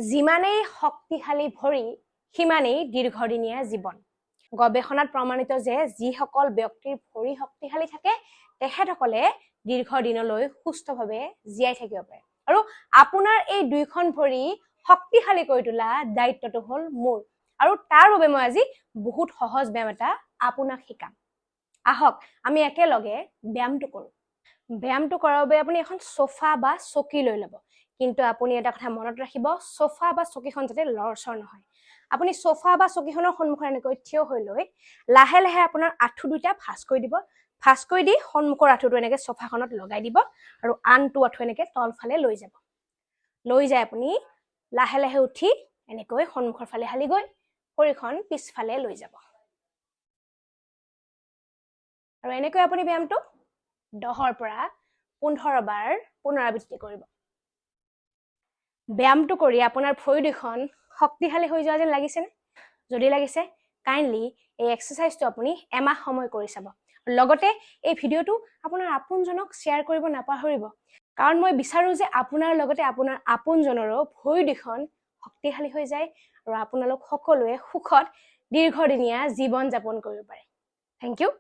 যিমানেই শক্তিশালী ভৰি, সিমানেই দীৰ্ঘদিনীয়া জীৱন। গৱেষণাত প্ৰমাণিত যে যিসকল ব্যক্তিৰ ভৰি শক্তিশালী থাকে, তেখেতসকলে দীৰ্ঘদিনলৈ সুস্থভাৱে জীয়াই থাকিব পাৰে। আৰু আপোনাৰ এই দুইখন ভৰি শক্তিশালী কৰি তোলা দায়িত্বটো হ'ল মোৰ আৰু তাৰ বাবে মই আজি বহুত সহজ ব্যায়াম এটা আপোনাক শিকাম। আহক, আমি একেলগে ব্যায়ামটো কৰোঁ। ব্যায়ামটো কৰাৰ বাবে আপুনি এখন চোফা বা চকী লৈ ল'ব। কিন্তু আপুনি এটা কথা মনত ৰাখিব, চোফা বা চকীখন যাতে লৰচৰ নহয়। আপুনি চোফা বা চকীখনৰ সন্মুখত এনেকৈ থিয় হৈ লৈ লাহে লাহে আপোনাৰ আঁঠু দুটা ভাঁজ কৰি দিব। ভাঁজ কৰি দি সন্মুখৰ আঁঠুটো এনেকৈ চোফাখনত লগাই দিব আৰু আনটো আঁঠু এনেকৈ তলফালে লৈ যাব। লৈ যাই আপুনি লাহে লাহে উঠি এনেকৈ সন্মুখৰ ফালে হালি গৈ ভৰিখন পিছফালে লৈ যাব। আৰু এনেকৈ আপুনি ব্যায়ামটো 10ৰ পৰা 15 বাৰ পুনৰাবৃত্তি কৰিব। ব্যায়ামটো কৰি আপোনাৰ ভৰি দুখন শক্তিশালী হৈ যোৱা যেন লাগিছেনে? যদি লাগিছে, কাইণ্ডলি এই এক্সাৰচাইজটো আপুনি এমাহ সময় কৰি চাব। লগতে এই ভিডিঅ'টো আপোনাৰ আপোনজনক শ্বেয়াৰ কৰিব নাপাহৰিব, কাৰণ মই বিচাৰোঁ যে আপোনাৰ লগতে আপোনাৰ আপোনজনৰো ভৰি দুখন শক্তিশালী হৈ যায় আৰু আপোনালোক সকলোৱে সুখত দীৰ্ঘদিনীয়া জীৱন যাপন কৰিব পাৰে। Thank you.